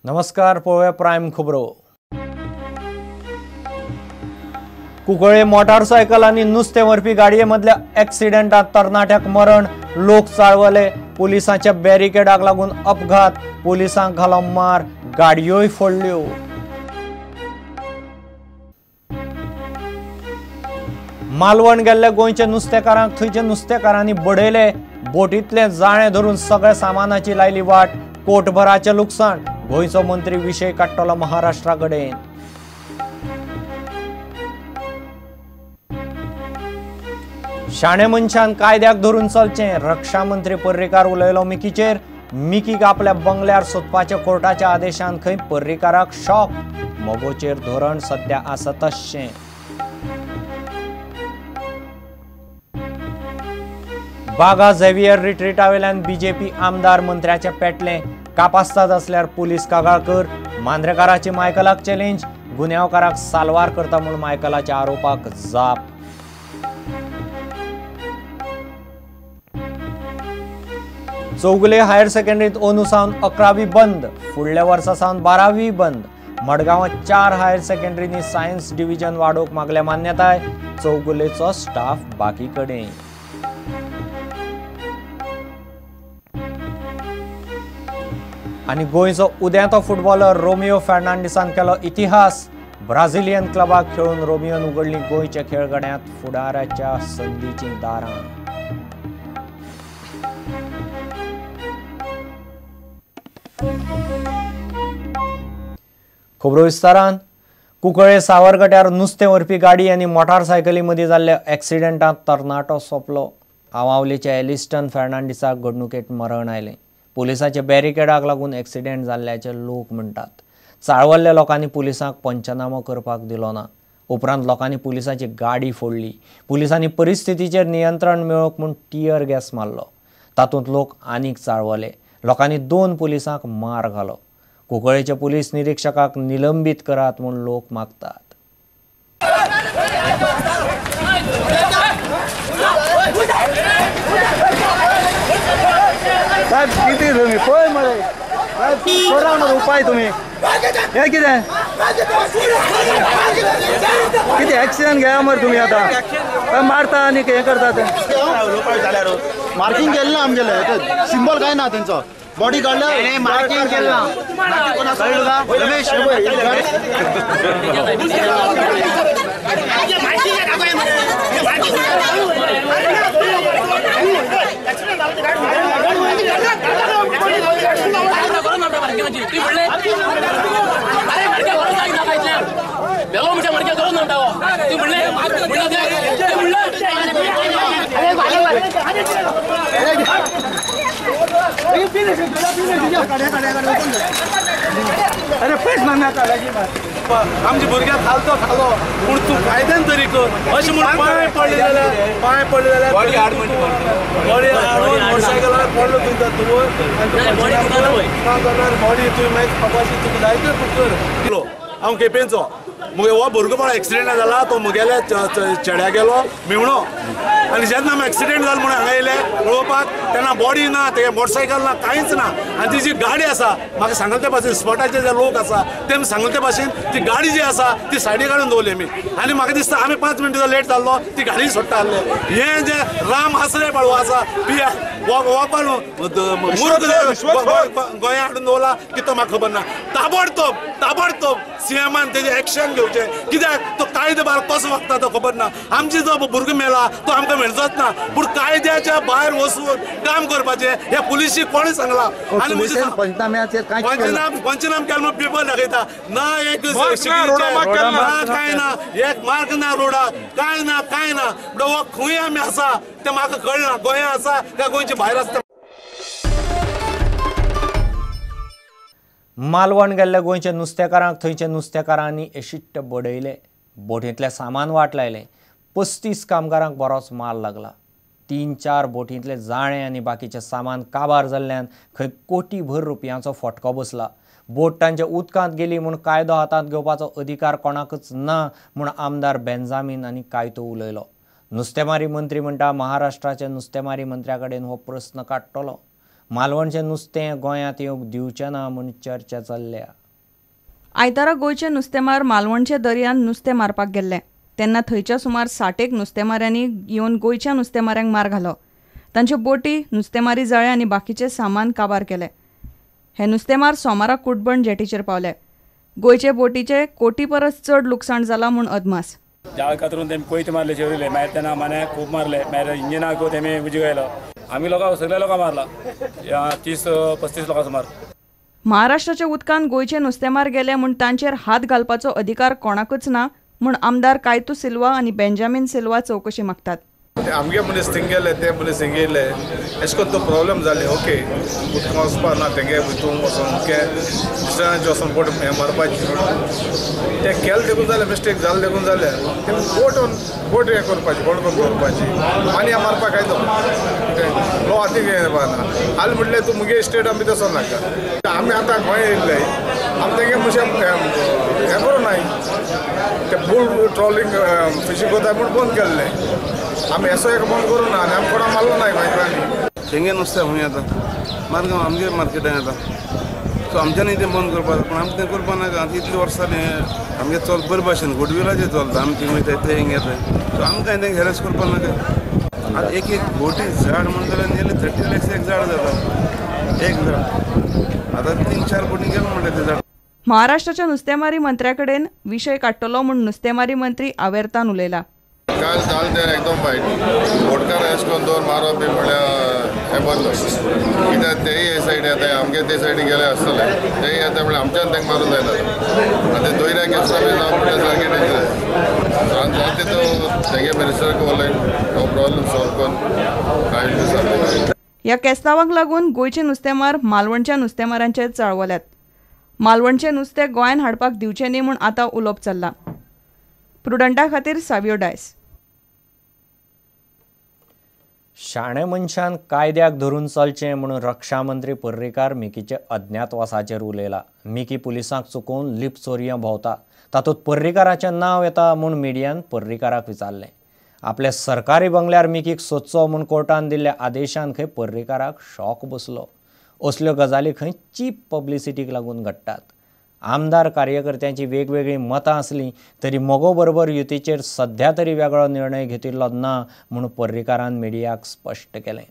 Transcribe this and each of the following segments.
नमस्कार, पळोवया प्रायम खबरो। कुंकळे मोटारसायकल आनी नुस्तें व्हरपी गाडये मदल्या एक्सिडेंटात तरणाट्याक मरण, लोक चाळवले। पुलिसांच्या बॅरिकेडाक लागून अपघात, पुलिसांक घालो मार, गाडयोय फोडल्यो। मालवण गेल्ल्या गोंयच्या नुस्तेकारांक थंयच्या नुस्तेकारांनी बडयले। बोटींतलें जाळें धरून सगळ्या सामानाची लायली वाट, कोटभराचें लुकसाण। गोंयचो मंत्री विशय काडटलो महाराष्ट्रा कडेन। शाणे मनशान कायद्याक धरून चलचें, रक्षा मंत्री पर्रीकार उलयलो मिकीचेर। मिकीक आपल्या बंगल्यार सोदपाच्या कोर्टाच्या आदेशान खंय पर्रीकाराक शॉक। मगोचेर धोरण सद्या आसा तशें। बागा झेवियर रिट्रीटा वेल्यान बीजेपी आमदार मंत्र्याचें पेटलें। कापास्ताद आसल्यार पुलीस कागाळ कर, मांद्रेकाराची मायकलाक चॅलेंज, गुन्यांवकाराक साल्वार करता म्हूण मायकलाच्या आरोपाक जाप। चौगुले हायर सेकंडरीत अंदू सावन 11वी बंद, फुडल्या वर्सा सावन 12वी बंद। मडगांवां 4 हायर सेकंडरींनी सायन्स डिव्हिजन वाडोवंक मागल्या मान्यताय। चौगुलेचो स्टाफ बाकी कडेन। आनी गोंयचो उदेंतो फुटबॉलर रोमियो फेर्नांडीसान केलो इतिहास। ब्राझिलियन क्लबाक खेळून रोमियोन उगडली गोंयच्या खेळगड्यांत फुडाराच्या संदीचीं दारां। खबरो विस्तारान। कुंकळे सावरगट्यार नुस्तें व्हरपी गाडी आनी मोटारसायकली मदीं जाल्ल्या एक्सिडेंटांत तरणाटो सोंपलो। आवावलेच्या एलिस्टन फेर्नांडीसाक घडणुकेंत मरण आयलें। पुलिसाच्या बॅरिकेडाक लागून एक्सिडेंट जाल्ल्याचे लोक म्हणटात। चाळवल्ल्या लोकांनी पुलिसांक पंचनामो करपाक दिलो ना। उपरांत लोकांनी पुलिसाची गाडी फोडली। पुलिसांनी परिस्थितीचेर नियंत्रण मेळोवंक म्हूण टियर गॅस मारलो। तातूंत लोक आनीक चाळवले। लोकांनी 2 पुलिसांक मार घालो। कुंकळेच्या पुलीस निरीक्षकाक निलंबीत करात म्हूण लोक मागतात। साहेब किती तुम्ही पळय मरे, साहेब करा मरे उपाय तुम्ही। हे कितें कितें एक्सिडंट घेया मरे तुम्ही, आतां मारता आनी हें करता ते। मार्किंग केलें ना आमगेलें, सिंबल काय ना तेंचो, बॉडी काडल्या मार्किंग केलें ना। रमेश अरे पैस मागनाका आमच्या भुरग्याक खालतो खालो पूण तूं कायद्यान तरी कर अशें म्हूण पांय पडले जाल्यार, पांय पडले जाल्यार बॉडी हाडून मोटरसायकलार पडलो तुमकां तूं ना जाल्यार बॉडी तुवें मागीर खावपाची तुका जाय तें तूं कर। हांव केपेंचो, मुगे हो भुरगो पळय एक्सिडेंट जाला तो मुगेल्या चेड्या गेलो मेवणो, आनी जेन्ना आमी एक्सिडेंट जालो म्हणून हांगा येयले पळोवपाक तेन्ना बॉडी ना, ते मोटरसायकल ना, कांयच ना। आनी ती जी गाडी आसा म्हाका सांगले ते भाशेन स्पॉटाचे जे लोक आसा ते सांगले ते भाशेन ती गाडी जी आसा ती सायडीक काडून दवरली आमी। आनी म्हाका दिसता आमी 5 मिनटां लेट जाल्लो ती गाडी सोडटा आसले। हें जें राम आसरे पाळो आसा पिया हो मूर्ख गोंया हाडून दवरला की तो म्हाका खबर ना। ताबडतोब ताबडतोब सीएमान तेजें एक्शन घेवचें, कित्याक तो कायदो भायर कसो वागता तो खबर ना। आमची जो भुरगो मेला तो आमकां मेळचोच ना, पूण कायद्याच्या भायर वचून काम करपाचें ह्या पुलिशीक कोणें सांगलां? आनी पंचनाम केलो म्हणून पेपर दाखयता ना, एक ना कांय ना, एक मार्क ना रोडाक, कांय ना कांय ना। म्हणटा हो खंय आमी आसा तें म्हाका कळना, गोंया आसा काय गोंयचे भायर आसता। मालवण गेल्ल्या गोंयच्या नुस्तेकारांक थंयच्या नुस्तेकारांनी एशिट्ट बडयले। बोटींतलें सामान वाट लायलें। 35 कामगारांक बरोच माल लागला। 3-4 बोटींतले जाळें आनी बाकीचें सामान काबार जाल्ल्यान खंय कोटीभर रुपयांचो फटको बसला। बोट तांच्या उदकांत गेली म्हूण कायदो हातांत घेवपाचो अधिकार कोणाकच ना म्हूण आमदार बेंजामीन आनी कायतो उलयलो। नुस्तेमारी मंत्री म्हणटा महाराष्ट्राच्या नुस्तेमारी मंत्र्या कडेन हो प्रस्न काडटलो। मालवणचें नुस्तें गोंयांत येवंक दिवचें ना म्हूण चर्चा चल्ल्या. आयतारा गोंयचे नुस्तेमार मालवणच्या दर्यांत नुस्तें मारपाक गेल्ले तेन्ना थंयच्या सुमार 60 नुस्तेमाऱ्यांनी येवन गोंयच्या नुस्तेमाऱ्यांक मार घालो. तांच्यो बोटी, नुस्तेमारी जाळे आनी बाकीचें सामान काबार केलें. हे नुस्तेमार सोमारा कुटबण जेटीचेर पावले. गोंयचे बोटीचे कोटी परस चड लुकसाण जालां म्हूण अदमास. जाळ कातरून तेमी कोयत मारले शेवरिले, मागीर तेन्ना माने खूब मारले, मागीर इंजिनाक तेमी उजो घायलो. आमी लोकां सगळ्या लोकां मारला 30-35 लोकां सुमार. महाराष्ट्राच्या उदकांत गोंयचे नुस्तेमार गेले म्हूण तांचेर हात घालपाचो अधिकार कोणाकूच ना म्हूण आमदार कायतू सिल्वा आनी बेंजामीन सिल्वा चवकशी मागतात. आमगे मनीस थिंग गेले, ते मनीस थिंग येयले, एशें करून तो प्रॉब्लम जाले. ओके, उदकां वचपा ना तेंगे भितून वचोन दुसऱ्यांचे वचोन बोट हें मारपाचें तें केलें देखून जालें, मिस्टेक जालें देखून जालें. तें बोट बोट हें करपाची, बोट करून दवरपाची आनी हें मारपाक कांय लो आती ना. हाल म्हटलें तूं मुगे स्टेट आमी तसो नाका. आमी आतां गोंय येयल्ले, आमी तेंगे मनशां हें करूं नाय, ते बुल ट्रॉलिंग फिशींग करता म्हूण बंद केल्लें. आमी असो एक बंद करूं ना आनी आमी कोणा मारलो ना गोंयकारांनी. तेंगे नुस्तें खंय येता मार्गांव आमगे मार्केटान येता, सो आमच्यांनी तें बंद करपाक, पूण आमकां तें करपाक नाका. आतां इतलीं वर्सां आमगे चल बरे भाशेन गुडविलाचेर चलता, आमी थिंग वयता ते हिंग येता, सो आमकां तेंगे हेरस करपाक नाका. आतां एक एक बोटी झाड म्हणून जाल्यार नियरली 30 lakhs एक झाड जाता, एक झाड आतां 3-4 बोटी गेलो म्हणल्यार तें झाड. महाराष्ट्राच्या नुस्तेमारी मंत्र्या कडेन विशय काडटलो म्हूण नुस्तेमारी मंत्री आवेर्तान उलयला. काल जालें तें एकदम वायट. बोटकार अशें करून दवर मारप बी म्हळ्यार हें बरें न्हय, कित्याक तेय हे सायडी येता, आमगे ते सायडी गेले आसतले, तेय येता म्हळ्यार आमच्यान तांकां मारूंक जायना. आनी ते दोयऱ्या केसरा बी जावप म्हळ्यार सारकें डेंजरस. आनी जाता तितू तेंगे मिनिस्टराक उलय हो प्रॉब्लम सॉल्व करून कांय दिसांनी. ह्या केस्तांवांक लागून गोंयचे नुस्तेमार मालवणच्या नुस्तेमारांचेर चाळवल्यात. मालवणचें नुस्तें गोंयांत हाडपाक दिवचें न्ही म्हूण आतां उलोवप चल्लां. प्रुडंटा खातीर सावियो डायस. शाणे मनशान कायद्याक धरून चलचें म्हणून रक्षामंत्री पर्रीकार मिकीचे अज्ञातवासाचेर उलयला. मिकी पुलिसांक चुकोवन लिप चोरयां भोंवता, तातूंत पर्रीकाराचें नांव येता म्हूण मिडियान पर्रीकाराक विचारलें. आपल्या सरकारी बंगल्यार मिकीक सोदचो म्हूण कोर्टान दिल्ल्या आदेशान खंय पर्रीकाराक शॉक बसलो. असल्यो गजाली खंय चीप पब्लिसिटीक लागून घडटात. आमदार कार्यकर्त्यांची वेगवेगळीं मतां आसलीं तरी मगो बरोबर युतीचेर सध्या तरी वेगळो निर्णय घेतिल्लो ना म्हूण पर्रीकारान मिडियाक स्पश्ट केलें.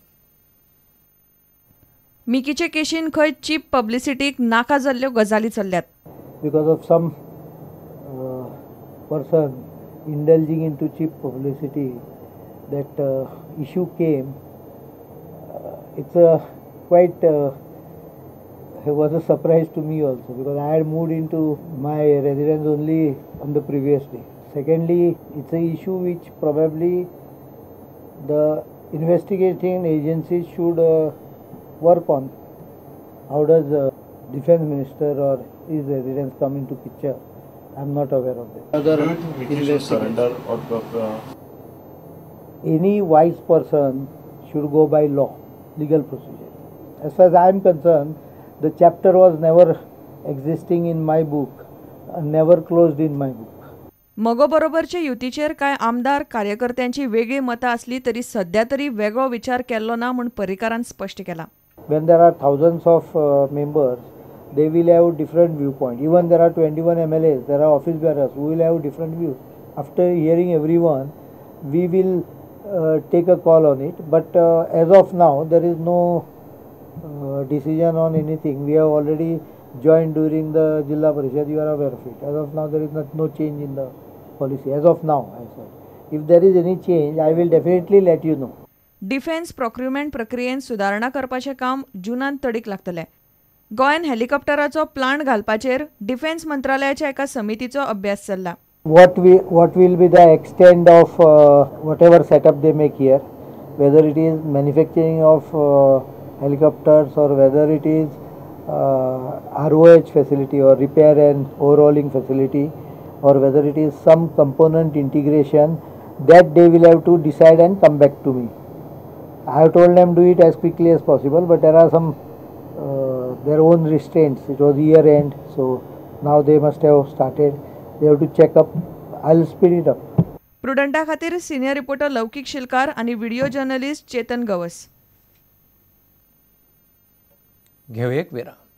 मिकीचे केशीन खंय चीप पब्लिसिटीक नाका जाल्ल्यो गजाली चल्ल्यात. Because of some person indulging into cheap publicity that issue came. It's a quite it was a surprise to me also, because I had moved into my residence only on the previous day. Secondly, it's an issue which probably the investigating agencies should work on. How does the defense minister or his residence come into picture? I am not aware of that. Do you think Mickey should surrender or any wise person should go by law, legal procedure. As far as I am concerned, the chapter was never existing in my book, never closed in my book. मगो बरोबरचे युतीचेर कांय आमदार कार्यकर्त्यांची वेगळी मतां आसली तरी सध्या तरी वेगळो विचार केल्लो ना म्हूण पर्रीकारान स्पश्ट केला. When there are thousands of members, they will have different viewpoint. Even there are 21 MLAs, there are office bearers who will have different views. After hearing everyone, we will take a call on it. But as of now, there is no decision on anything. We have already joined during the Jilla Parishad, you are aware of it. As of now, there is no change in the policy. As of now, I said. If there is any change, I will definitely let you know. Defence procurement प्रक्रियेन सुदारणा करपाचें काम जूनांत तडीक लागतलें. गोंयान हेलिकॉप्टराचो plant घालपाचेर defence मंत्रालयाच्या एका समितीचो अभ्यास चल्ला. What will be the extent of whatever setup they make here, whether it is manufacturing of helicopters or whether it is ROH facility or repair and overhauling facility, or whether it is some component integration, that they will have to decide and come back to me. I have told them do it as quickly as possible, but there are some their own restraints. It was year end, so now they must have started. They have to check up. I'll speed it up. प्रुडंटा खातीर senior reporter लौकिक शिलकार आणि video journalist Chetan Gawas. घेवया एक विराम.